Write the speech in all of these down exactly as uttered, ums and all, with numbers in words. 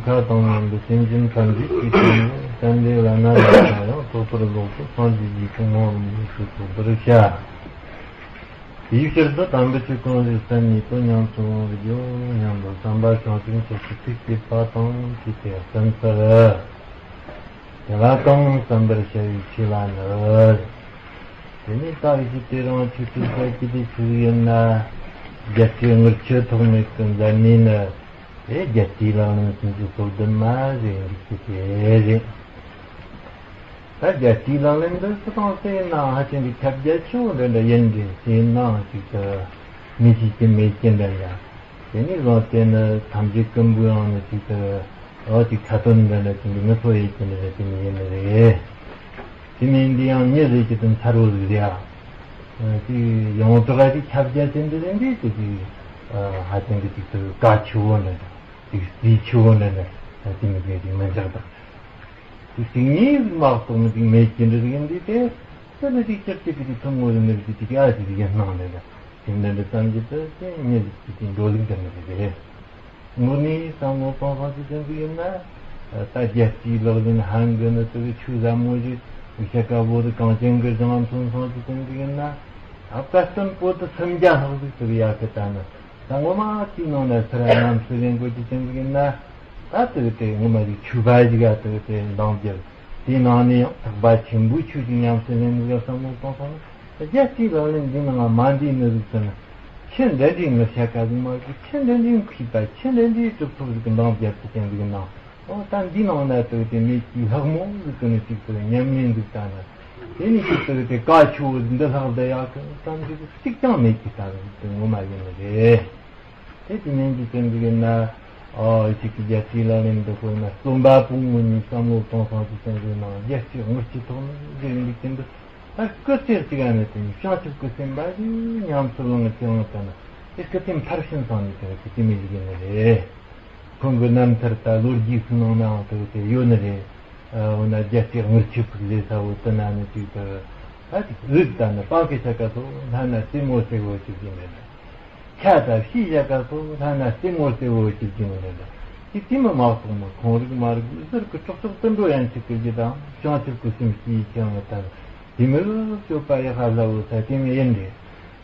ཁ་དང་མཉམ་དུ་སེམས་ཅན་ཐམས་ཅད་ཀྱི་དོན་དུ་བསྟན་པའི་བླ་ན་མེད་པ་ཡང་དག་པར་རྫོགས་པའི་སངས་རྒྱས་ཀྱི་གོ་འཕང་རིན་པོ་ཆེ་ཐོབ་པར་བྱ། དེའི་ཕྱིར་དུ་དམ་པའི་ཆོས་གང་ཞིག་གསན་ནུས་པ་ཉམས་སུ་བླང་བར་བགྱིའོ་སྙམ་དུ་བསམ་པ་བྱང་ཆུབ་མཆོག་གི་ཚིག་བཅད་པ་དང་བཅས་ཏེ་གསན་ཚར། དེ་ལ་གང་བསམ་པར་བྱ་བའི་ཆོས་ལ་ནི། དེ་ནས་ད་གཞི་དེ་རང་ཆོས་སྤྲུལ་ས་ཀྱི་དེ་ཆོས་ཡིན་ན། རྒྱལ་སྲས་དངུལ་ཆུ་ཐོགས་མེད་ཀྱི་མཛད་ནས་ནི། དེ་རྒྱལ་སྲས་ལག་ལེན་སུམ་ཅུ་སོ་བདུན་མ་ཟེར་འདུག་ཅེས་དེ་རེད། ད་རྒྱལ་སྲས་ལག་ལེན་འདི་སུ་དང་སུ་ཡིན་ནའང་ཧ་ཅང་གི་ཁྱབ་རྒྱ་ཆེ་བོ་འདྲ་འདྲ་ཡིན་རེད། དེ་ནའང་ཅིག་ཏུ་མི་ཤེས་ཀྱི་མེད་ཀྱི་འདྲ་འདྲ། དེ་ནས་བཟུང་སྟེ་ནི་ཐམས་ཅད་ཀུན་པོའང་ནི་ཅིག་ཏུ་འོ་ཅིག་ཁ་ཏོན་འདྲ་འདྲ་ཅིག་གི་མི་ཚོ་ཡོད་ཀྱི་འདྲ་འདྲ་དེ་ནི་ཡིན་ནི་རེད། དེ་ནས་འདི་ཡང་མྱི་ཟེར་གྱི་དེ་མཚར་བོ་ཟིག་རེད་ཨ། ཅིག་ཡོངས་གྲགས་ཅིག་ཁྱབ་རྒྱ་ཅན་འདི་རེད་འདི་དེ་ཅིག་ཧ་ཅང་གི་ཅིག་ཏུ་གལ་ཆེ་བོ་འདྲ་འདྲ་ཅིག་རྩིས་ཆེ་བོ་འདྲ་འདྲ་དེ་མི་དེ་ཅིག་མི་འཇགས་དང་། དེ་ཟིག་ངེས་ཟིག་མ་གཏོགས་མི་ཅིག་མེད་ཀྱི་འདྲ་ཟིག་ཡིན་དུས་དེ། དེ་ནི་ཅིག་ཅིག་ཅིག་གི་ཐུན་མོང་རིག་གནས་ཀྱི་ཅིག་ཨ་ཅིག་ཡིན་སྣང་ལས་ལ། དེ་འདྲ་འདྲ་ཙམ་གྱི་དུ་དེ་ངེས་ཟིག་ཅིག་ཅིག་འགྲོ་ལུགས་འདྲ་མི་ཟིག་རེད། དངོས་གནས་བསམ་བློ་གཏོང་སྟངས་ཅིག་ཅན་ཟིག་ཡིན་ན། ད་རྒྱལ་སྤྱིའི་ལག་ལེན་ཧན་གི་ནི་དུ་ཆོས་ཟབ་མོ་ཞིག་བཤད་ཀ་བོ་དུ་གངས་ཅན་གི་ལྗོངས་མཚོན་སོང་ཅིག་ཅན་ཟིག་ཡིན་ན། ད་དཔལ་སྟོན་པོ་དུ་སུམ་བརྒྱ་ལྷག་ཟིག་དུ་ཡག་གི་ད་ནི། ད་ངོ་མ་དེའི་ནང་ན་སུ་ར་ནམ་སུ་ལེན་དགོས་ཀྱི་ཅན་ཟིག་ཡིན་ན། ད་དུ་དེ་ངོ་མ་ཞིག་ཆོས་པ་ཞིག་ཨ་དུ་དེ་འདང་རྒྱབ། དེའི་ནང་ནས་ཡང་ཐེག་པ་ཆེན་པོའི་ཆོས་ཤིག་ཉམས་སུ་ལེན་ཟིག་བསམ་བློ་གཏོང་སོང་ན། རྒྱལ་སྤྱིའི་ལག་ལེན་འདི་ནང་མ་འདུས་ནི་ཟིག་ཟེར་ན། ཆི་འདྲ་འདྲའི་ངུ་ཤ་ཀ་ཟིག་མ་གི་ཆི་འདྲ་འདྲའི་མཁས་པ་ཆི་འདྲ་འདྲའི་གྲུབ་ཐོབ་ཟིག་གི་འདང་རྒྱབ་ཀྱི་ཅན་ཟིག་ནང་། ཨོ་ད་འདི་ནང་ན་དུ་དེ་མེད་ཀྱི་ལྷག་མོ་ཟིག་གི་ནི་ཅིག་དུ་ཉམས་ལེན་འདུག་ད་ན། དེ་ནི་ཅིག་དུ་དེ་བཀའ་ཆོས་འདི་ལྷག་འདི་ཡག་གི་ཙམ་ཞིག་གཅིག་ཀྱང་མེད་ཀྱི་ད་རུང་དེ་ངོ་མ་ཡིན་ནི་རེད། དེ་དེ་ནས་འདི་ཙམ་ཞིག་ཡིན་ན། ཨོ་ཅིག་གི་རྒྱལ་སྤྱིའི་ལག་ལེན་འདི་དཔེར་ན་རྩོམ་པ་པོ་ངོ་ནས་བསམ་བློ་གཏོང་སྟངས་ཀྱི་ཙམ་ཞིག་ནང་རྒྱལ་སྤྱིའི་དངུལ་གྱི་ཐོག་ནས་འདི་འདི་ཀྱི་འདི་ད་སྐུ་ཚེ་གཅིག་ཨ་ནི་དེ་ནི་བྱང་ཆུབ་ཀྱི་སེམས་པ་ཞིག་ཉམས་སུ་བླངས་ཀྱི་འོང་ད་ན་དེ་སྐུ་ཚེ་མཐར་ཕྱིན་སོང་ནས་དེ་དེ་མི་ཞིག་ཡིན་ནི་རེད། ཁོང་གི་རྣམ་ཐར་ད་ལོ་རྒྱུས་སུ་ནང་ནའང་དེ་དེ་ཡོད་ནི་རེད། འོ་ན་རྒྱལ་སྲས་དངུལ་ཆུ་ཕུག་ཟེར་ས་བོ་དེ་ན་ནི་ཅིག་ཏུ་ད་ཅིག་རིགས་ད་ནི་སྤང་ཁའི་ཆ་ག་ཚོ་ལྷ་ན་རྩེ་མོ་རྩེ་བོ་ཅིག་ཡིན་ནི་རེད། ཆ་ད་ཕྱིའི་ཆ་ག་ཚོ་ལྷ་ན་རྩེ་མོ་རྩེ་བོ་ཅིག་ཡིན་ནི་རེད། དེ་དེ་མི་མ་གཏོགས་མི་ཁོང་རིགས་མ་རིགས་ཟུར་གི་གྲོགས་གྲོགས་དུད་འགྲོ་ཡན་ཆད་ཀྱི་རྒྱུ་དང་བྱང་ཆུབ་ཀྱི་སེམས་སྐྱེས་ཀྱང་ད་དེ་མི་སྤྱོད་པ་ཡག་ཧ་ལ་བོ་ས་དེ་མི་ཡིན་རེད།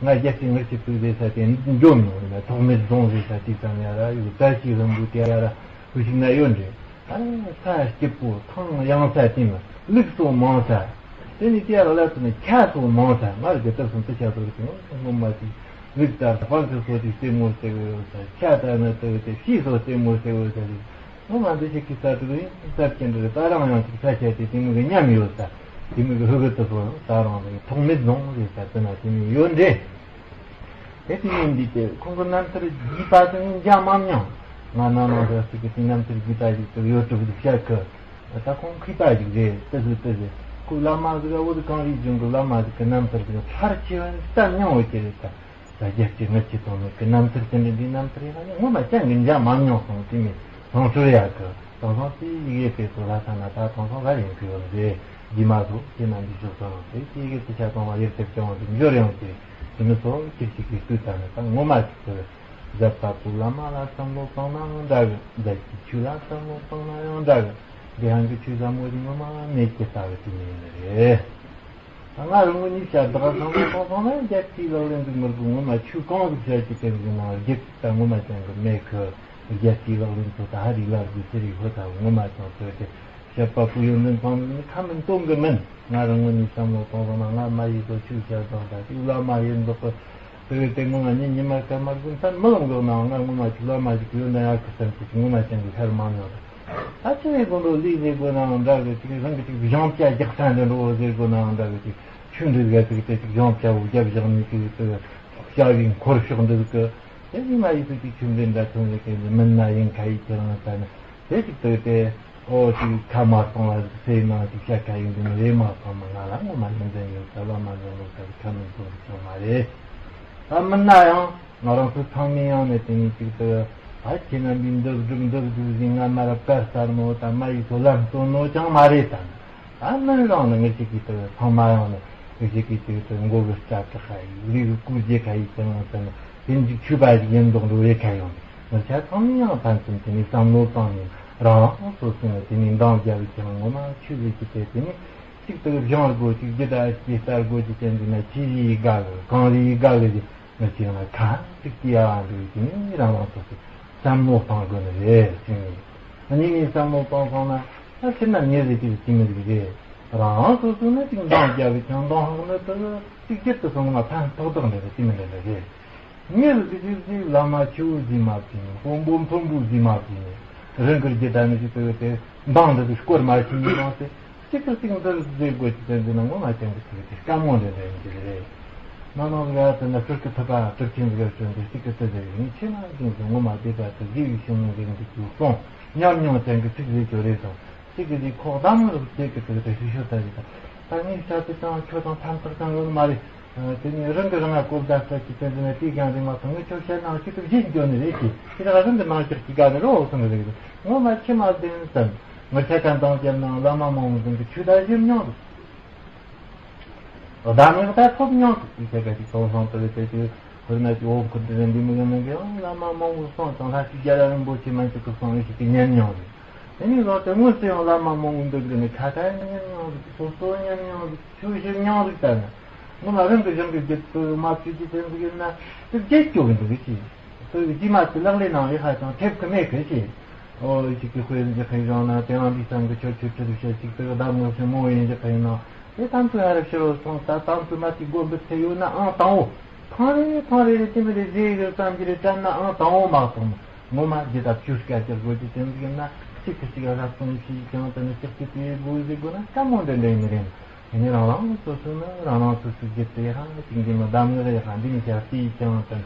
ང་རྒྱལ་སྲས་དངུལ་ཆུ་ཕུག་ཟེར་ས་དེ་འགྱོ་མྱོང་ན་ཐོགས་མེད་རྫོང་ཟེར་ས་དེ་ཙམ་ཡ་ར་ཡོད། བཀྲ་ཤིས་ལྷུན་པོ་དེ་ཡ་ར་བུ་ཞིག་ན་ཡོད་འདྲེ། ཨ་ས་སྐྱིད་པོ་ཐང་ཡང་ས་དེ་མི་ལུག་སོགས་མང་ས། དེ་ནི་དེ་ཡ་ར་ལ་དུ་ནི་ཁྱ་སོགས་མང་ས། ང་རྒྱལ་སྟབས་སུ་དུ་ཁྱ་སོགས་ཀྱི་ངོ་མ་ཅིག་ལུག་དང་སྤང་ཁུ་སོགས་ཀྱི་རྩེ་མོ་རྩེ་བའི་ས། ཁྱ་དང་ནི་དུ་དེ་ཤི་སོགས་རྩེ་མོ་རྩེ་བའི་ས་ཞིག་ངོ་མ་འདི་ཞིག་གི་ས་དུ་རིང་ས་སྐྱེ་འདྲ་ད་རང་ཡང་ཅིག་ས་ཆ་དེ་དེ་མི་གི་ཉམས་ཡོད་ས། དེ་མི་གི་ཧུ་གི་དུ་སོ་ད་རང་རེ་ཐོགས་མེད་རྫོང་རེ་ས་དུ་ན་དེ་མི་ཡོད་འདྲེ། དེ་དེ་ཡིན་དུས་དེ་ཁོང་གི་རྣམ་ཐར་རྒྱས་པ་དེ་ངས་མཇལ་མ་མྱོང་། ང་ནང་ནང་རེ་ཟིག་གི་དེ་རྣམ་ཐར་རྒྱས་པ་ཞིག་ཏུ་ཡོད་གྲུབ་ཟིག་བཤད་གི། ད་ཁོང་མཁས་པ་ཞིག་རེད། ཏི་ཟིག་ཏི་ཟིག་ཁོ་བླ་མ་ཟིག་ཨ་བོ་དེ་གངས་རིའི་ལྗོངས་གི་བླ་མ་ཟིག་གི་རྣམ་ཐར་ཟིག་ཕལ་ཆེ་བ་ནི་བལྟ་མྱོང་བ་ཅི་རེད་ད། ད་རྒྱལ་སྤྱི་ངར་གྱི་ཐོག་ནས་ཀྱི་རྣམ་ཐར་དེ་འདྲ་འདི་རྣམ་ཐར་ཡིན་ན་ངོ་མ་ཅང་གི་མཇལ་མ་མྱོང་སོང་། དེ་ནས་ལོངས་སྤྱོད་ཡག་གི་དེང་སང་དེ་ཡི་གེ་དེ་ཚོ་ལྷ་ས་ན་ད་དེང་སང་ལ་ཡིན་གི་ཡོད་རེད། རྗེས་མ་ཚོ་དེ་ན་འདི་ཕྱོགས་སོང་དེ་དེ་ཡི་གེ་དེ་ཆ་ཚང་བ་ཡིར་ཐེབས་ཀྱང་འདི་འབྱོར་ཡོང་དེ་དེ་ནི་ཚོ་ཁྱེར་ཅིག་གི་སྐུ་དང་ནི་ད་ངོ་མ་ཅིག་ཏུ་ཟབ་པ་པོ་བླ་མ་ལ་བསམ་བློ་བཏང་ན་ཡང་འདྲ་གི། འདི་ཀྱི་ཆོས་ལ་བསམ་བློ་བཏང་ན་ཡང་འདྲ་གི། འདི་ཧང་གི་ཆོས་ཟབ་མོ་དེ་ངོ་མ་མེད་ཀྱི་ལྟ་བུ་དེ་ནི་ཡིན་ནི་རེད། ང་རང་ངོ་ནས་བཤད་བདག་བཟང་པོ་གང་གང་ན་རྒྱལ་སྤྱིའི་ལག་ལེན་འདི་མི་དགོས། ངོ་མ་ཆོས་གང་ཟིག་བཤད་ཀྱི་དེ་ཟིག་ནང་རྒྱལ་སྤྱི་ད་ངོ་མ་ཅན་གི་མེད་གི། རྒྱལ་སྤྱིའི་ལག་ལེན་ཚོ་ད་ཧ་རི་ལ་དགོས་ཚེ་རི་ཧོ་ད་ངོ་མ་ཅན་ཚོ་དེ་བཤད་པ་པོ་ཡོན་ཏན་ཚང་ནི་ཁ་མིན་གཏོང་གི་མིན། ང་རང་ངོ་ནས་བསམ་བློ་གཏོང་བ་ན་ང་མ་ཡི་ཚོ་ཆོས་བཤད་བཟང་ད་དེ་བླ་མ་ཡིན་འདོག་གི། དེ་བས་དེ་ངོ་མ་ཉིན་ཉི་མ་སྐར་མ་དགུན་ཚན་མི་ལོང་གི་ནའང་ང་ངོ་མ་ཅིག་བླ་མ་ཅིག་ཡོད་ན་ཡག་གི་བསམ་གྱི་ངོ་མ་ཅན་གི་ཤར་མ་མྱོང་། ད་ཆི་བའི་དགོན་པ་ལུགས་ཟེར་དགོས་ནའང་འདྲ་གི། ཅིག་རང་གི་ཅིག་གཞུང་བཅའ་རྒྱག་ས་འདྲ་འགྲོ་ཟེར་དགོས་ནའང་འདྲ་གི། ཅིག་ཆོས་འདི་ག་ཅིག་དེ་ཅིག་གཞུང་བཅའ་བོ་རྒྱབ་བཞག་ནས་ཅིག་དེ་བྱ་བའི་འཁོར་ཕྱོགས་འདི་གི། དེ་ཅིག་མ་ཡིག་ཏུ་ཅིག་ཆོས་འདི་འདྲ་ཐོན་ཟེར་གི་མིན་ན་ཡིན་ཁ་ཡིག་ཁྱེད་རང་ལྟ་ན་དེ་ཅིག་དེ་དེ་ཨོ་ཅིག་ཁ་མ་གཏོང་བ་ཟིག་སེ་ནང་ཅིག་བཤད་ཁ་ཡིག་འདི་ནི་རེད་མ་གཏོང་མ་ང་ལ་ངོ་མ་ཡོན་ཏན་ཡོད་ས་བླ་མ་འདྲ་ལོ་ས་ཁ་མིན་གཏོང་གི་ཆོག་མ་རེད། ད་མིན་ན་ཡང་། ང་རང་ཚོ་ཚང་མས་ཡང་ནས་དེ་ནས་ཅིག་ཏུ་ད་ཁྱེད་རྣམ་པའི་འདུག་སྒྲུབ་འདུག་སྒྲུབ་ཟིན་ང་མ་རབས་དཀར་གསར་ནོ་དང་མ་ཡིག་ཚོ་ལམ་སྟོན་ནོ་ཅང་མ་རེད་དང་། ད་མིན་རང་ནི་ངེད་ཅིག་གིས་ཏུ་ཚང་མ་ཡང་ནི་ངེད་ཅིག་གིས་ཅིག་ཏུ་མགོ་གི་སྐྲ་གི་ཁ་ཡིག་ལུས་གི་སྐུ་རྗེ་ཁ་ཡིག་ཅང་ཡང་ཟེར་ནི་དེ་ཅིག་ཆོས་པ་ཞིག་ཡིན་མདོག་འགྲོ་བའི་ཁ་ཡོང་ནི་ང་ཆ་ཚང་མས་ཡང་ཕན་ཚུན་དེ་ནས་བསམ་བློ་བཏང་ནས། རང་སོ་སོ་ནས་དེ་ནས་འདང་བརྒྱབ་ཀྱང་ངོ་མ་ཆུ་ཟིག་གི་དེ་དེ་ནས་གཅིག་ཏུ་བཞེངས་དགོས། གཅིག་རྒྱུ་དང་ཅི་ལྟར་དགོས་ཀྱི་དེ་འདི་ན་ཅི་ཡིས་དགའ་གི་གང་ལ་ཡིས་དགའ་གི་ཟེར་ནས་ཅི་ཡང་ཁ་ཅིག་གི་ཡ་འདུག་དེ་ནས་རང་རང་སོ་སོ་བསམ་བློ་གཏོང་དགོས་ནི་རེད་ཟེར་ནས། གཉིས་ནས་བསམ་བློ་གཏོང་སོང་ན་ད་ཕྱིར་ན་ངས་ཟེར་གྱི་ཅི་མི་ཟིག་རེད། རང་སོ་སོ་ནས་ཅིག་འདང་བརྒྱབ་ཀྱང་འདང་ཧག་ནི་དུ་གཅིག་གྱུར་དུ་སོང་ན་ཕན་ཐོགས་ཐོགས་འདྲ་རེད། ཅི་མི་འདྲ་འདྲ་རེད། ངེད་ཀྱི་ཅིག་ཅིག་བླ་མ་ཆུ་བོ་རྫི་མ་བྱས་ནས་དཔོན་པོ་མཐོན་པོ་རྫི་མ་བྱས་ནས་རང་གི་རྒྱུ་དང་ནི་ཅིག་དེ་དེ་འདང་འདི་ཚོ་སྐོར་མ་བྱས་ནས་བཏང་སྟེ་གཅིག་གིས་གཅིག་འདི་ཟེར་དགོས་ཀྱི་དོན་དེ་ན་ངོ་མ་ཅན་གྱི་ཚིག་དེ་དཀའ་མོ་འདྲ་འདྲ་ཡིན་གྱི་རེད། ན་ནང་ག་དེ་ན་སྲིད་ཀྱི་ཐུབ་པ་གྲུབ་ཆེན་ཟེར་བྱོན་ཏེ་གཅིག་གིས་དེ་ཟེར་ཡིན་ཆེ་ན་ཅུང་ཟད་ངོ་མ་བདེ་བ་དེ་དགེ་བའི་བཤེས་གཉེན་རིགས་འདི་ཚོས་གསུངས་ཉམས་མྱོང་ཅན་གྱི་ཚིག་ཟེར་གྱི་རེད་དང་། གཅིག་གིས་ཁོག་གདམས་ངག་བྱེད་ཀྱི་དུས་དེ་ཞུ་ཞུ་ལྟ་ཡི་དང་། ད་ངས་བཤད་དུ་ཀྱང་ཁྱོད་དང་ཕན་ཐོགས་ཀྱང་ཡོད་མ་རེད། དེ་ནས་རང་གི་རང་ང་གོ་བརྡ་ལྟ་ཅི་དེ་འདི་ནས་དེ་ཀྱང་རིང་མ་སོང་། ངས་ཁྱོད་བཤད་ནང་ཁྱོད་དུ་བཞིན་འགྱོ་ནི་རེད་ཅེས་དེ་ལ་རང་གི་ནང་ཆགས་ཀྱི་དགའ་ནི་རོ་སོང་གི་རེད། ངོ་མ་ཁྱི་མ་བདེན་བསམ། ངར་ཆ་ག་འདང་བརྒྱབ་ནའང་བླ་མ་མང་བོ་འདི་གི་ཆོས་བདག་ཞིབ་མྱོང་འདུག་གདམས་ངག་ད་ཐོབ་མྱོང་འདུག་དེ་ཆ་ག་ཅིག་གཏོང་སོང་དུ་དེ་དུས་ཁོ་ན་ཅིག་འོ་ཁུར་དེ་རེད། འདི་མི་གི་མི་གི་ཡང་བླ་མ་མང་བོ་སོང་ཙང་ལྷ་ཅིག་རྒྱ་ར་རིན་པོ་ཆེ་མན་ཆད་དུ་སོང་ཡོད་ཞིག་གི་ཉན་མྱོང་རེད། དེ་ནས་བཟུང་སྟེ་དངོས་སུ་ཡང་བླ་མ་མང་བོ་འདི་གི་ནི་ཁ་ཁ་ཉན་མྱོང་ཟིག་སོ་སོ་ཉན་མྱོང་ཟིག་ཆོས་ཞིབ་མྱོང་ཟིག་ལྟར་ན། ངོ་མ་རང་གི་རང་གི་རྒྱུད་དུ་མ་བཅོས་ཀྱི་དོན་ཟིག་ཡིན་ན་དེ་བརྗེད་སྐྱོ་གི་འདུག་གི་ཅི། སོ་ཡི་རྗེས་མ་དེ་ལག་ལེན་ནང་ཡི་ཧ་ཅང་ཐེབས་ཀི་མེད་གི་ཅི། ཨོ་ཅིག་གི་དཔེ་འཇོག་གི་ཡོང་ན་དེ་རང་འདི་ཚང་གི་ཆོས་ཆོས་ཁྲིད་བཤད་ཅིག་དེ་གི་གདམས་ངག་ཆེན་མོ་ཡིན་འཇོག་གི་ཡིན་ན་དེ་དམ་ཚིག་ཧ་ར་ཕྱི་རོལ་སོང་ད་དམ་ཚིག་མ་ཅིག་དགོན་པའི་ཚེ་ཡོད་ན་ཨང་དང་བོ་ཐང་རེ་ཐང་རེ་རེ་དེ་མི་རེ་རེ་གི་བསམ་གྱི་རེ་དྲན་ན་ཨང་དང་བོ་མ་སོང་། ངོ་མ་རྒྱུ་དང་བཅོས་སྐད་ཀྱི་དགོས་ཀྱི་དོན་ཟིག་ཡིན་ན་གཅིག་གི་གཅིག་ར་སོང་ཞིག་ཀྱང་དེ་ནི་ལྕགས་ཀྱི་དེ་དགོས་ཟིག་དགོས་ན་དཀའ་མོ་འདྲ་འདྲ་ཡིན་ནི་རེད། དེ་ནི་རང་རང་སོ་སོ་ནི་རང་རང་སོ་སོའི་རྒྱུད་དེ་ཧ་ཅིག་འདི་མི་གདམས་ངག་ཡག་འདི་མི་བྱ་སྲིད་ཀྱང་དང་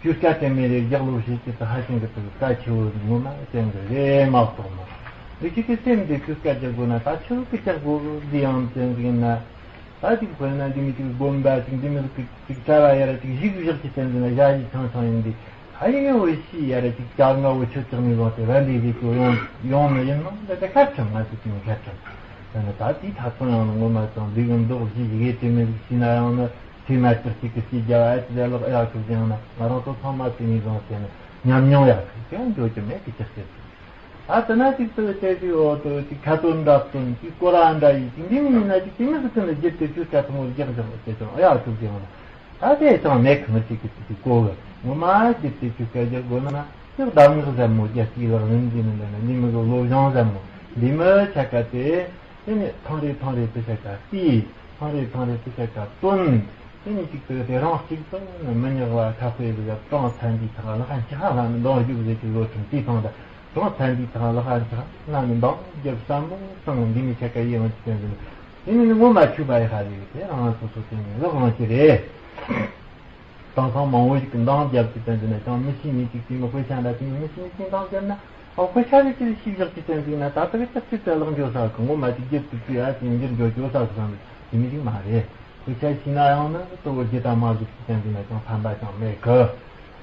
བཅོས་སྐད་དེ་མི་རེ་རྒྱག་ལོ་ཞིག་གི་དུ་ཧ་ཅང་གི་དུ་སྐད་ཆེ་བོ་ངོ་མ་ཅན་གི་རེད་མ་གཏོགས་མ། འདི་ཅིག་གི་སེམས་འདི་བཅོས་སྐད་རྒྱག་དགོས་ན་ད་ཆོས་ཀྱི་རྒྱག་དགོས་འདི་ཡང་ཅན་ཟིག་ཡིན་ན། ད་ཅིག་དཔེར་ན་འདི་མི་ཅིག་དགོན་པ་ཅིག་འདི་མི་ཅིག་ཅིག་གྲྭ་བ་ཡ་ར་ཅིག་བཞུགས་བཞག་ཅིག་བསྟན་འདི་ན་ཞ་ཡི་ཆང་ཆང་ཡིན་འདི། ཨ་ཡི་ངའི་འོ་ཤི་ཡ་ར་ཅིག་ཅག་ང་འོ་ཆོད་ཅག་ནི་བ་དེ་ར་འདི་ཟིག་གི་ཡོང་ཡོང་ནི་ཡིན་ནོ་འདི་དེ་ཁ་ཁྲམ་ང་ཟིག་ཅིག་ཁ་ཁྲམ། ད་ནི་ད་དེའི་ཐ་ཚོ་ཡང་ནི་ངོ་མ་ཙང་འདི་གི་མདོག་བཞི་ཡི་གེ་དེ་མི་ཟིག་ཤི་ན་ཡང་ནི་དེ་མ་ཅག་ཅིག་གི་སྐྱེ་རྒྱ་བ་ཨ་ཅི་ལ་ལོག་ཨ་ཡག་ཆོག་ཅིག་ཡང་ན་ང་རང་ཚོ་ཚང་མ་དེ་ནི་བཟང་ཟེར་ནི་ཉམས་མྱོང་ཡག་ཅིག་ཀྱང་འགྱོ་རྒྱུ་མེད་གི་ཅག་ཟེར། ད་དེ་ན་ཅིག་ཏུ་དེ་ཅིག་འོ་ཏུ་ཅིག་ཁ་ཏོན་འདྲ་སྟོན་ཅིག་སྐོར་ར་འདྲ་ཡིས་ཅིག་འདི་མི་ཡིན་ན་ཅིག་དེ་མི་ཟིག་ཀུན་ལ་རྒྱུད་དེ་ཅུ་ཆ་ཐུང་བོ་རྒྱག་རྒྱག་ཅེས་ཀྱང་ཨ་ཡག་ཅུག་ཅིག་ཡང་ན་ད་དེ་ཅང་མེད་གི་མི་ཅིག་གི་ཅིག་གོ་གི་ངོ་མ་རྒྱུད་དེ་ཅུ་ཆ་རྒྱག་དགོས་ན་ན་ཅིག་གདམས་ངག་ཟབ་མོ་རྒྱ་སྐྱེད་ལག་ལེན་འདི་ནི་འདི་ནི་འདི་མི་གི་བློ་སྦྱོང་ཟབ་མོ་འདི་མི་ཆ་ག་དེ་དེ་ནི་ཐང་རེ་ཐང་རེ་དུ་ཆ་ག་དེ་ཐང་རེ་ཐང་རེ་དུ་ཆ་ག་སྟོན། དེ་ནི་གཅིག་ཏུ་དེ་རང་གཅིག་ཏུ་མི་ཉག་ལ་ཁ་དཔེ་ཟིག་གྲོང་ཚན་འདིའི་ཐང་ལ་ཧ་ཅི་ཧ་ལ་ནི་འདང་རྒྱུག་ཟེར་གྱི་བཟོ་ཁྲིམས་དེའི་ཐང་ད་གྲོང་ཚན་འདིའི་ཐང་ལ་ཧ་ཅི་ཧ་ལ་ནི་འདང་རྒྱབ་བསམ་བློ་བཏང་འདི་ནི་ཆ་ག་ཡིད་འོང་གི་དོན་ཟིན་དེ་ནི་ནི་ངོ་མ་ཆུ་བ་ཡི་ཧ་ལས་དེ་རང་སོ་སོ་དེ་ནི་ལོག་འོང་གི་རེད། དེང་སང་མང་བོ་ཞིག་གི་འདང་རྒྱབ་ཀྱི་དོན་ཟིན་ན་ཅང་མི་ཤེས་ནི་གཅིག་དེ་ནི་དཔེ་ཆ་འདྲ་དེ་ནི་མི་ཤེས་ནི་གཅིག་འདང་རྒྱབ་ན་ཨོ་དཔེ་ཆ་རེ་གཅིག་ཤིག་བཞག་གི་དོན་ཟིན་ན་ད་ལྟ་གི་ཅག་ཅི་ཙེ་ལག་འགྱོ་ས་གི་ངོ་མ་ཅིག་རྒྱབ་ཏུ་དུས་ཨ་ཅིག་འགྱུར་འགྱོ་འགྱོ་ས་གི་བསམ་དེ་མི་ཤེས་མ་རེད། དཔེ་ཆ་ཤེས་ན་ཡང་ནི་གཙོ་བོ་རྒྱུ་དང་མ་གཟུགས་ཀྱི་རྐྱེན་པས་ན་ཅང་ཕན་པ་ཅང་མེད་གི།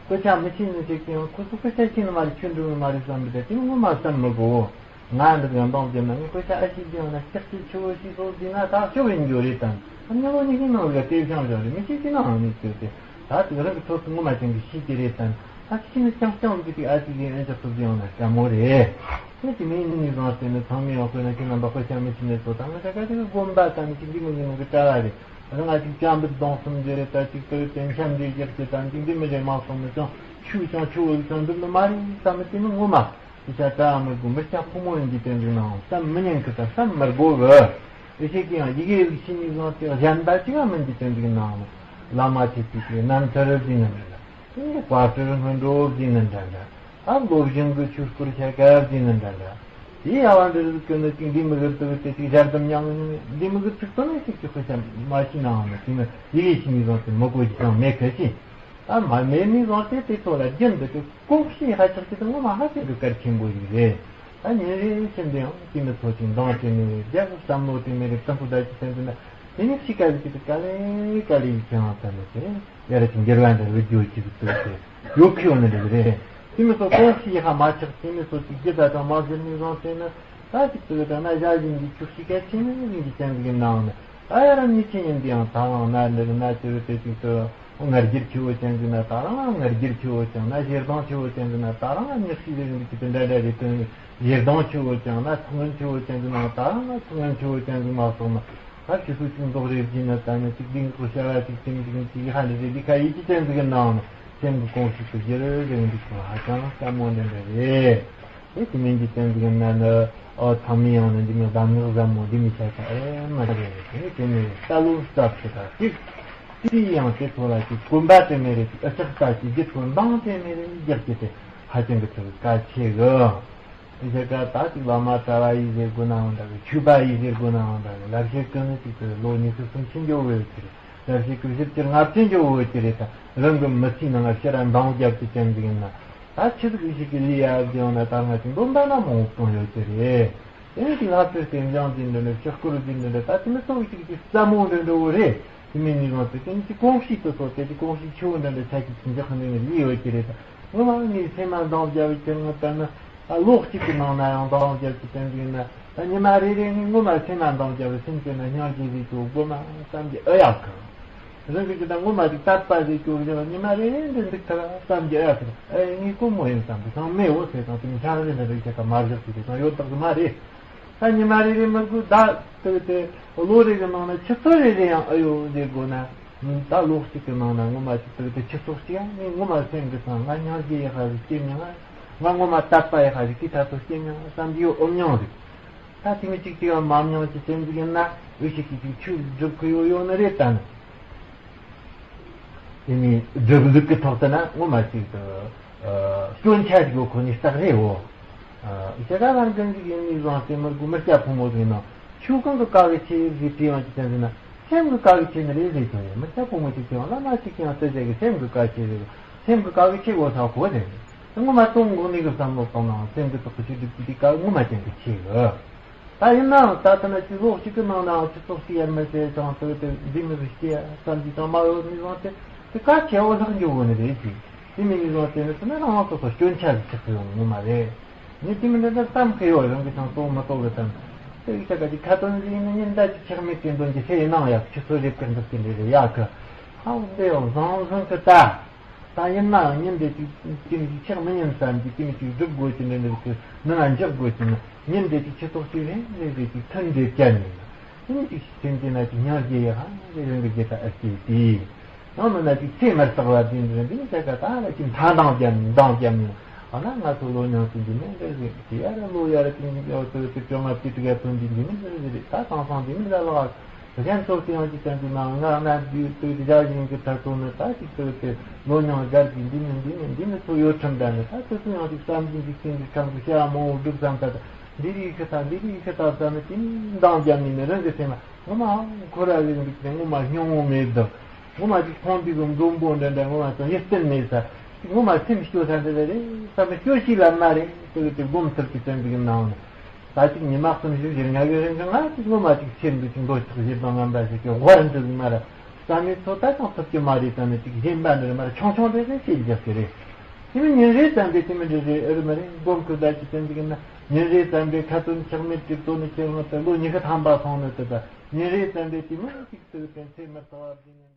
དཔེ་ཆ་མི་ཤེས་ནི་ཞིག་ཀྱང་ཁོ་ཚོ་དཔེ་ཆ་ཤེས་ནི་མ་རེད་ཆོས་འགྲོ་ནི་མ་རེད་བསམ་པ་དེ་དེ་ངོ་མ་བསམ་མི་དགོས། ང་འདི་ག་འདང་བརྒྱབ་ན་ངས་དཔེ་ཆ་ཨ་ཤེས་ཀྱང་ན་ལྕགས་ཀྱི་ཆུ་བོ་ཞིག་སོགས་བཟླས་ན་ཐག་ཆོད་པའི་འགྱུར་རེད་དམ། ཨ་ཉོ་བོ་ཉི་ཤུའི་ནང་ལ་དེ་བྱང་བྱང་རེད་མི་ཤེས་ཀྱི་ནའང་ནི་ཟེར་ཏེ། ད་དེ་རང་གི་ཐོག་ཏུ་ངོ་མ་ཅན་གྱི་ཤེས་ཀྱི་རེད་དམ། ད་ཤེས་ནི་རྐྱང་རྐྱང་གི་དེ་ཨ་ཅིག་ཡིན་ཨེ་ཅག་ཐུབ་ཀྱི་ཡོང་ན་དཀའ་མོ་རེད། ཁྱེད་ཀྱི་མིང་ནི་བཟང་སྟེ་ནི་ཚང་མས་ཡང་དཔེར་ན་ཁྱེད་རྣམ་པ་དཔེ་ཆ་མི་ཤེས་ནས་ཚོ་དང་ང་ཆ་ག་དེ་གི་དགོན་པ་དང་ནི་ཅིག་འདི་མི་འདི་ནང་གི་གྲྭ་བ་རེད། ང་ཅིག་ཅམ་བུ་གདོང་གསུམ་རེ་རེ་ད་ཅིག་ཏུ་དེ་འཆམ་རེ་རྒྱག་ཅེས་དང་ཅིག་འདི་མི་རེ་མ་སོང་ནི་ཅང་ཆུ་ཅང་ཆུ་བོ་ཅང་འདི་མི་མ་རེད་བསམ་ནི་དེ་ནི་ངོ་མ། དེ་ཆ་གྲྭ་མི་དགོས་མི་སྐྱ་ཕོ་མོ་ཡིན་གྱི་དོན་ཟིག་ནའང་བསམ་མི་ཉན་གི་ད་བསམ་མི་དགོས་གི། ཨེ་ཤེས་ཀྱི་ཡང་ཡི་གེ་ཡི་ཤེས་ནི་བཟང་སྟེ་གཞན་པ་ཅིག་ཡང་མིན་གྱི་དོན་ཟིག་ནའང་བླ་མ་ཆེ་ཆེ་གི་རྣམ་ཐར་ཟིན་ནི་མི་འདྲ། དེ་ནི་བཀའ་སྩལ་སྔོན་འགྲོ་ཟིན་ནི་འདྲ་འདྲ། ཨ་སློབ་སྦྱོང་གི་ཆོས་སྐོར་ཆ་ག་ཟིན་ནི་འདྲ་འདྲ། དེ་ཡ་བ་འདི་རིགས་ཀྱི་ནི་ཅིག་འདི་མི་གི་དུ་དེ་ཅིག་ཞར་དུ་མྱང་ནི་འདི་མི་གི་ཚིག་དོན་ནི་ཅིག་ཅིག་དཔེ་ཆ་མ་ཤེས་ནའང་ནི་དེ་ནི་ཡི་གེ་ཤེས་ནི་བཟང་སྟེ་མི་གོ་ཞིག་ཀྱང་མེད་གི་ཅི། ད་མ་མེད་ནི་བཟང་སྟེ་དེ་ཚོ་ལ་རྒྱུན་དུ་དེ་ལྐོག་ཤེས་ཧ་ཅག་ཅིག་དང་ངོ་མ་ཧ་ཅང་གི་གལ་ཆེན་པོ་ཞིག་རེད། ད་ཉིན་རེ་བཞིན་དུ་ཡང་དེ་མི་ཚོ་ཅིག་འདང་དེ་མི་རེ་རྒྱ་གི་བསམ་བློ་དེ་མི་རེ་བཙན་པོ་ད་ཅི་བསྟན་དུ་ན་དེ་ནི་ཕྱི་ཀ་ཟིག་ཅིག་ཏུ་དཀའ་ལས་དཀའ་ལས་ཡིན་ཀྱང་ད་ནི་དེ་ཡ་ར་ཅིག་འགྱུར་བ་འདྲ་ལུས་རྒྱུ་ཅིག་ཏུ་དེ་ཡོད་ཁི་ཡོད་ནི་རེད་རེད། དེ་མི་ཚོ་ལྐོག་ཤེས་ཧ་མ་ཆག་དེ་མི་ཚོ་ཅིག་རྒྱུ་ད་དང་མ་ཟེར་ནི་བཟང་སྟེ་ན་ད་ཅིག་ཏུ་ད་ན་ཞག་བཞིན་གྱི་ཆུ་ཤི་ཀ་ཆེན་བཞིན་གྱི་ཅན་ཟིག་གི་ནང་ནི་ད་ཡ་ར་མི་ཆེ་ཉིན་དེ་ཡང་ད་ལང་ན་འདིར་ན་ཅི་རུ་དེ་ཅིག་ཏུ། ང་རྒྱལ་ཆེ་བོ་ཅན་ཟིག་ན་ད་རང་ང་རྒྱལ་ཆེ་བོ་ཅན་ན། ཞེ་སྡང་ཆེ་བོ་ཅན་ཟིག་ན་ད་རང་ང་མྱི་ཤི་ཟེར་གི་འདུག་གི་དེ་འདྲ་འདྲ་རེད་དོན། ཞེ་སྡང་ཆེ་བོ་ཅན་ན་ཐུགས་ངན་ཆེ་བོ་ཅན་ཟིག་ན་ད་རང་ང་ཐུགས་ངན་ཆེ་བོ་ཅན་ཟིག་མ་སོང་ན། ད་ཕྱི་སོ་ཅིག་མདོག་རེ་བགྱིས་ན་ད་ནི་ཅིག་ལྡིང་གོ་ཤ་བ་ཅིག་ཅིང་ཅིག་ཅིག་ཧ་ནི་རེ་ལི་ཁ་ཡིད་ཀྱི་ཅན་ཟིག་གི་ནང་ནས་སེམས་ཀྱི་གོང་ཞིག་ཏུ་གྱུར་ཟེར་གི་འདུག་གི་ཧ་ཅང་དཀའ་མོ་འདྲ་འདྲ་རེད། དེ་དེ་མིན་གྱི་ཅན་ཟིག་གི་ན་ནི། ཨོ་ཚང་མས་ཡང་ནི་འདི་མོ་གདམས་ངག་ཟབ་མོ་འདི་མི་བྱ་ཁ་ཨེ་མ་རེད། དེ་ནི་དེ་ནི་ལྟ་ལོ་ཟབ་ཞིག་དང་གཅིག་དེ་ཡང་དེ་ཚོ་ལ་ཅིག་གོམ་པ་དེ་མེད་རེད། ཅིག་ཨ་ཅག་ལྟ་ཅིག་རྒྱུ་ཐོག་འདང་དེ་མེད་རེད། རྒྱག་གི་དེ་ཧ་ཅང་གི་ཚོ་གལ་ཆེ་གི། དེ་ཆ་ག་ད་ཅིག་བླ་མ་གྲྭ་བ་ཡིན་ཟེར་དགོས་ནའང་འདྲ་གི། ཆོས་པ་ཡིན་ཟེར་དགོས་ནའང་འདྲ་གི། ལབ་བཤད་ཀུན་ནི་ཅིག་ཏུ་ལོ་ཉི་ཤུ་སུམ་ཅུ་འགྱོ་བའི་ཚེ་རེད། ལབ་བཤད་ཀུན་བཞི་བཅུ་ལྔ་བཅུ་འགྱོ་བའི་ཚེ་རེད། ད་རང་གི་མི་ཚེའི་ནང་ལ་ཕྱིར་ར་འདང་རྒྱབ་ཀྱི་ཅན་ཟིག་ཡིན་ན། ད་ཆི་ཟིག་ཞིག་གི་ལས་ཡ་བྱུང་ན་ད་ང་ཅིག་འདོན་པ་ན་མང་པོ་གཏོང་ཡོད་ཀྱི་རེད། དེ་ནས་ཅིག་ལྷ་སྲས་རྟེན་འབྱུང་ཟེར་འདི་འདྲ། ཕྱི་སྐོར་ཟེར་འདི་འདྲ། ད་དེ་མི་ཚོ་ཅིག་ཅིག་སླ་མོ་འདྲ་འདྲ་བོ་རེད། དེ་མིན་ནི་རང་དེ་ཅན་གྱི་གོམས་གཤིས་དུ་སོགས་དེ་ཅིག་གོམས་གཤིས་ཆེ་བོ་འདྲ་འདྲ་ཆ་ཅིག་ཅིག་འཇོག་ནས་ནི་ལས་ཡོད་ཀྱི་རེད། ད་ངོ་མ་ངའི་སེམས་ལ་འདང་རྒྱབ་ཀྱི་ང་ལྟར་ན། ད་ལོ་གཅིག་གི་ནང་ན་ཡང་འདང་རྒྱབ་ཀྱི་དེ་འདྲ་ཡིན་ན། ད་ཉི་མ་རེ་རེ་ངས་ངོ་མ་སེམས་ལ་འདང་རྒྱབ་སེམས་ཅན་ན་སྙིང་རྗེ་ཟིག་ཅོག་དགོས་མ་བསམ་གྱི་ཨ་ཡག་གི། རང་གི་ཅི་ད་ངོ་མ་ཅིག་དད་པ་ཟེར་སྐྱོ་བཞིན་ཉི་མ་རེ་རེ་འདི་འདུག་ཐལ་བསམ་གྱི་ཨ་ཟེར། ཨེ་ངའི་ཀུན་མོ་ཡིན་བསམ་གྱི་ཚང་མེད་འོ་ཟེར་ཙང་དེ་ནི་ཆང་རེ་འདི་རེ་ཁྱེད་ཀ་མ་བཞག་ཅིག་དེ་ཙང་ཡོད་དག་གི་མ་རེད། ད་ཉི་མ་རེ་རེ་མི་དགོས་ད་དེ་དེ་ལོ་རེ་གི་ནང་ན་ཆུ་ཚོད་རེ་རེ་ཡང་ཨ་ཡོ་ཟེར་དགོས་ན། ད་ལོ་གཅིག་གི་ནང་ན་ངོ་མ་ཅིག་དེ་དེ་ཆུ་ཚོད་གཅིག་ཡང་ངས་ངོ་མ་སེམས་གི་ཚང་ང་སྙིང་རྗེ་ཡག་ཧ་ཟིག་སྐྱེ་མྱོང་། ང་ངོ་མ་དད་པ་ཡག་ཧ་ཟིག་དེ་ད་ཚོད་སྐྱེ་མྱོང་བསམ་གྱི་ཡོད་ཨོ་མྱོང་ཟིག་ད་དེ་མི་གཅིག་ཅིག་ཡང་མ་མྱོང་གི་ཅན་ཟིག་ཡིན་ན་འུ་ཞིག་གིས་ཅིག་ཆོས་སྒྲུབ་གི་ཡོད་ཡོད་ནི་རེད་ད་ནི། དེ་ནི་སྒྲུབ་ལུགས་ཀྱི་ཐོག་ཏུ་ན་ངོ་མ་ཅིག་ཏུ་སྐྱོན་ཆ་ཞིག་ཡོད་ཁོ་ནི་རྟགས་རེད་འོ། ཨ་ཞེ་དྲག་རང་གང་ཞིག་ཡིན་ནི་བཟང་སྟེ་མི་དགོས་མི་སྐྱ་ཕོ་མོ་ཟིག་ཡིན་ན་ཆོས་གང་གི་དཀའ་གི་ཆེ་ཟིག་བྲིས་ཡོང་གི་ཅན་ཟིག་ན་སེམས་ཀྱི་དཀའ་གི་ཆེ་ནི་རེད་ཟེར་གྱི་ཡོད། མི་སྐྱ་ཕོ་མོ་ཅིག་བྲིས་ཡོང་ལ་མ་ཞིག་ཀྱང་དེ་ཟེར་གི་སེམས་ཀྱི་དཀའ་ཆེ་ཟིག་སེམས་ཀྱི་དཀའ་གི་ཆེ་གོ་ས་གོ་ཟེར། ངོ་མ་སྟོང་དགོས་ནི་གི་བསམ་བློ་བཏང་ནའང་སེམས་ཀྱི་ཐོག་གི་ཆོས་སྒྲུབ་ཀྱི་དེ་དཀའ་ངོ་མ་ཅན་གྱི་ཆེ་གི། ད་ཡིན་ནའང་ད་ལྟ་ན་ཅིག་ལོ་གཅིག་གི་ནང་ནའང་སྤྱི་ཚོགས་ཤིག་ཡར་མར་བྱས་ཙང་དེ་དེ་འདི་མི་རིགས་སྐྱེ་བསམ་གྱི་ཙང་མ་ཡོད་ནི་བཟང་སྟེ་དེ་ག་ཆེ་བོ་ལྷག་འགྱོ་གོ་ནི་རེད་ཅིག་དེ་མིན་ནི་བཟང་སྟེ་ནི་ཚོ་ན་རང་རང་སོ་སོ་སྐྱོན་ཆ་ཟིག་ཆགས་ཡོང་ངོ་མ་རེད། ངས་དེ་མི་འདྲ་འདྲ་བསམ་གི་ཡོད། རང་གི་ཅང་གཏོགས་མ་གཏོགས་གི་བསམ། དེ་གི་ཆ་ག་ཅིག་ཁ་ཏོན་ཟིག་ཡིན་ན་ཉིན་ཟླ་གཅིག་ཆགས་མེད་དེ་འདོན་གྱི་ཚེ་ཡིན་ནའང་ཡག་ཁྱི་ཚོ་རེབ་ཀར་འདུག་གི་འདྲ་རེད་ཡག་གི། ཧ་འདི་ཡང་བཟང་བཟང་གི་ད། ད་ཡིན་ནའང་ཉིན་དེ་གཅིག་ཅིག་ཅིག་ཆགས་མི་ཉན་བསམ་གྱི་ཅིག་ཅིག་སྒྲུབ་དགོས་ཀྱི་འདྲ་འདྲ་གི་ནང་ལ་འཇགས་དགོས་ཀྱི་ནི་ཉིན་དེ་གཅིག་ཁྱི་ཚོགས་ཅིག་རེ་རེ་རེ་ཅིག་ཐུན་འདྲེ་བཅད་ནས་ཡིན་ཅིག་སེམས་ཅན་ན་ཅིག་སྙིང་རྗེ་ཡི་ཧ་རེ་རང་གི་རྒྱུ་ད་ཨ་སྐྱེས་ཏེ། ཡང་མིན་ན་ཅིག་ཚེ་མི་རྟག་པ་དེ་འདྲ་འདི་ནི་ཆ་ག་ད་ལ་ཅིག་མཐའ་འདང་རྒྱབ་ནས་འདང་རྒྱབ་ནས་ཨ་ན་ང་ཚོ་ལོ་ཉུང་ཅིག་འདི་ནས་འདྲ་རེད། དེ་ཡ་ར་ལོ་ཡ་ར་ཅིག་འདི་ཡོད་དུ་ཅིག་བཅོ་ལྔ་བཅུ་དྲུག་ཡ་ཐོན་འདི་འདི་ནི་འདྲ་རེད། ད་དེང་སང་འདི་ནི་ལ་ལ་གཞན་ཚོ་དེ་ཡང་ཅིག་ཀྱང་ཅིག་ན་ང་ན་དུས་དུས་དེ་བཞག་བཞིན་གྱི་ད་ཚོ་ནི་ད་ཅིག་དུས་དེ་ལོ་ཉུང་སྒར་གྱི་འདི་ནི་འདི་ནི་འདི་ནི་ཚོ་ཡོད་ཁྲིམས་ད་ནི་ད་ཚོ་ཚོ་ཡང་ཅིག་བསམ་གྱིན་ཅིག་ཅིག་གི་ཁམས་ཀྱི་བྱ་བ་མང་བོ་སྒྲུབ་བསམ་ད་ད་འདི་རིགས་ཤི་ད་འདི་རིགས་ཤི་ད་བསམ་ནི་དེ་ནི་འདང་རྒྱབ་ནི་ནི་རང་གི་སེམས་ལ་ངོ་མ་ཁོ་ར་རིགས་འདུག་ནས་ངོ་མ་སྙིང་བོ་མེད་དང་། ངོ་མ་ཅིག་ཁོང་འདི་གི་མགྲོན་པོ་འདྲ་འདྲ་ངོ་མ་ཚོ་ཡིད་བརྟན་མེད་ས། ངོ་མ་སེམས་སྐྱོ་ས་འདི་རེད་བསམ་ནས་སྐྱོ་ཤི་ལ་མ་རེད་དེ་གི་དེ་སྒོམ་ཐུབ་ཀྱི་དོན་འདི་གི་ནང་ནས། ད་ཅིག་ཉི་མ་གསུམ་བཞི་བཞི་ལྔ་གི་རིང་གི་ང་ཅིག་ངོ་མ་ཅིག་ཚེ་འདི་ཅིག་འདོད་ཆགས་ཞེ་སྡང་ངན་པ་ཞིག་གི་དབར་འདི་མ་ར་བསམ་ནས་ཚོ་ད་ཅང་ཐུབ་ཀྱི་མ་རེད་བསམ་ནས་ཅིག་གཞན་པ་འདི་རེད་མ་ར་ཆུང་ཆུང་འདྲ་རེ་བྱེད་རྒྱག་གི་རེད། དེ་མིན་ཉིན་རེ་ཙམ་པས་དེ་མིན་འདྲ་རེ་ཨེ་རེད་མ་རེད་སྒོམ་ཁུ་ད་ཅིག་དོན་འདི་གི་ན་ཉིན་རེ་ཙམ་པས་ཁ་ཏོན་ཆགས་མེད་དེ་ཏོ་ནས་ཁྱེད་ང་ད་ལོ་ཉི་ཤུ་ཐམ་པ་སོང་ནས་དེ་ད་ཉིན་རེ་ཙམ་པས་དེ་མིན་ཅིག་དེ་གི་དོན་ཚེ་མི་ཐོག་བ་འདི་ནས།